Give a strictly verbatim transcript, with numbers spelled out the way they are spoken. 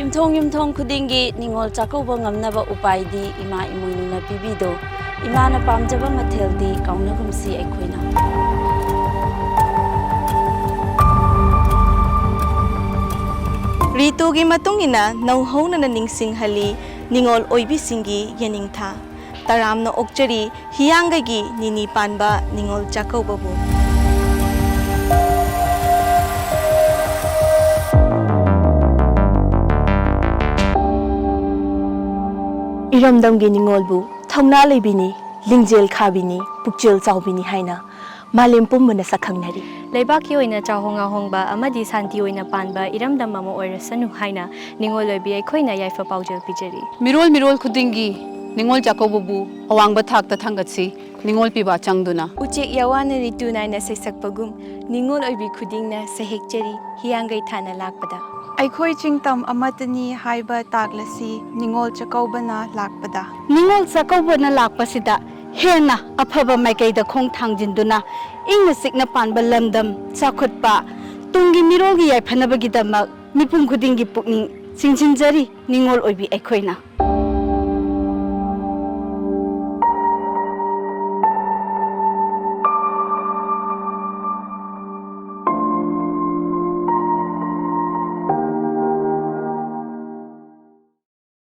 ꯌꯨꯝꯊꯣꯡ ꯌꯨꯝꯊꯣꯡ ꯈꯨꯗꯤꯡꯒꯤ ꯅꯤꯉꯣꯜ ꯆꯥꯛꯀꯧꯕ ꯉꯝꯅꯕ ꯎꯄꯥꯏꯗꯤ ꯏꯃꯥ ꯏꯃꯣꯏꯅꯨꯅ ꯄꯤꯕꯤꯗꯣ꯫ ꯏꯃꯥꯅ ꯄꯥꯝꯖꯕ ꯃꯊꯦꯜꯗꯤ ꯀꯥꯎꯅꯒꯨꯝꯁꯤ ꯑꯩꯈꯣꯏꯅ꯫ ꯔꯤꯇꯨꯒꯤ ꯃꯇꯨꯡ ꯏꯟꯅ ꯅꯧꯍꯧꯅꯅ ꯅꯤꯡꯁꯤꯡꯍꯜꯂꯤ ꯅꯤꯉꯣꯜ ꯑꯣꯏꯕꯤꯁꯤꯡꯒꯤ ꯌꯦꯅꯤꯡꯊꯥ꯫ ꯇꯔꯥꯝꯅ ꯑꯣꯛꯆꯔꯤ ꯍꯤꯌꯥꯡꯒꯩꯒꯤ ꯅꯤꯅꯤ ꯄꯥꯟꯕ ꯅꯤꯉꯣꯜ ꯆꯥꯛꯀꯧꯕꯕꯨ꯫ ꯏꯔꯝꯗꯝꯒꯤ ꯅꯤꯉꯣꯜꯕꯨ ꯊꯧꯅꯥ ꯂꯩꯕꯤꯅꯤ, ꯂꯤꯡꯖꯦꯜ ꯈꯥꯕꯤꯅꯤ, ꯄꯨꯛꯆꯦꯜ ꯆꯥꯎꯕꯤꯅꯤ ꯍꯥꯏꯅ ꯃꯥꯂꯦꯝ ꯄꯨꯝꯕꯅ ꯁꯛꯈꯪꯅꯔꯤ꯫ ꯂꯩꯕꯥꯛꯀꯤ ꯑꯣꯏꯅ ꯆꯥꯎꯍꯣꯡ ꯉꯥꯍꯣꯡꯕ ꯑꯃꯗꯤ ꯁꯥꯟꯇꯤ ꯑꯣꯏꯅ ꯄꯥꯟꯕ ꯏꯔꯝꯗꯝ ꯑꯃ ꯑꯣꯏꯔꯁꯅꯨ ꯍꯥꯏꯅ ꯅꯤꯉꯣꯜ ꯑꯣꯏꯕꯤ ꯑꯩꯈꯣꯏꯅ ꯌꯥꯏꯐ ꯄꯥꯎꯖꯦꯜ ꯄꯤꯖꯔꯤ꯫ ꯃꯤꯔꯣꯜ ꯃꯤꯔꯣꯜ ꯈꯨꯗꯤꯡꯒꯤ ꯅꯤꯉꯣꯜ ꯆꯥꯛꯀꯧꯕꯕꯨ ꯑꯋꯥꯡꯕ ꯊꯥꯛꯇ ꯊꯥꯡꯒꯠꯁꯤ, ꯅꯤꯉꯣꯜ ꯄꯤꯕ ꯆꯪꯗꯨꯅ꯫ ꯎꯆꯦꯛ ꯌꯥꯋꯥꯅ ꯔꯤꯇꯨ ꯅꯥꯏꯅ ꯁꯩꯁꯛꯄꯒꯨꯝ, ꯅꯤꯉꯣꯜ ꯑꯣꯏꯕꯤ ꯈꯨꯗꯤꯡꯅ ꯁꯩꯍꯦꯛꯆꯔꯤ ꯍꯤꯌꯥꯡꯒꯩ ꯊꯥꯅ ꯂꯥꯛꯄꯗ꯫ ꯑꯩꯈꯣꯏ ꯆꯤꯡꯇꯝ ꯑꯃꯠꯇꯅꯤ ꯍꯥꯏꯕ ꯇꯥꯛꯂꯁꯤ ꯅꯤꯉꯣꯜ ꯆꯥꯛꯀꯧꯕꯅ ꯂꯥꯛꯄꯗ꯫ ꯅꯤꯉꯣꯜ ꯆꯥꯛꯀꯧꯕꯅ ꯂꯥꯛꯄꯁꯤꯗ ꯍꯦꯟꯅ ꯑꯐꯕ ꯃꯥꯏꯀꯩꯗ ꯈꯣꯡ ꯊꯥꯡꯖꯤꯟꯗꯨꯅ ꯏꯪꯅ ꯆꯤꯛꯅ ꯄꯥꯟꯕ ꯂꯝꯗꯝ ꯆꯥꯎꯈꯠꯄ, ꯇꯨꯡꯒꯤ ꯃꯤꯔꯣꯜꯒꯤ ꯌꯥꯏꯐꯅꯕꯒꯤꯗꯃꯛ ꯃꯤꯄꯨꯝ ꯈꯨꯗꯤꯡꯒꯤ ꯄꯨꯛꯅꯤꯡ ꯆꯤꯡꯁꯤꯟꯖꯔꯤ ꯅꯤꯉꯣꯜ ꯑꯣꯏꯕꯤ ꯑꯩꯈꯣꯏꯅ꯫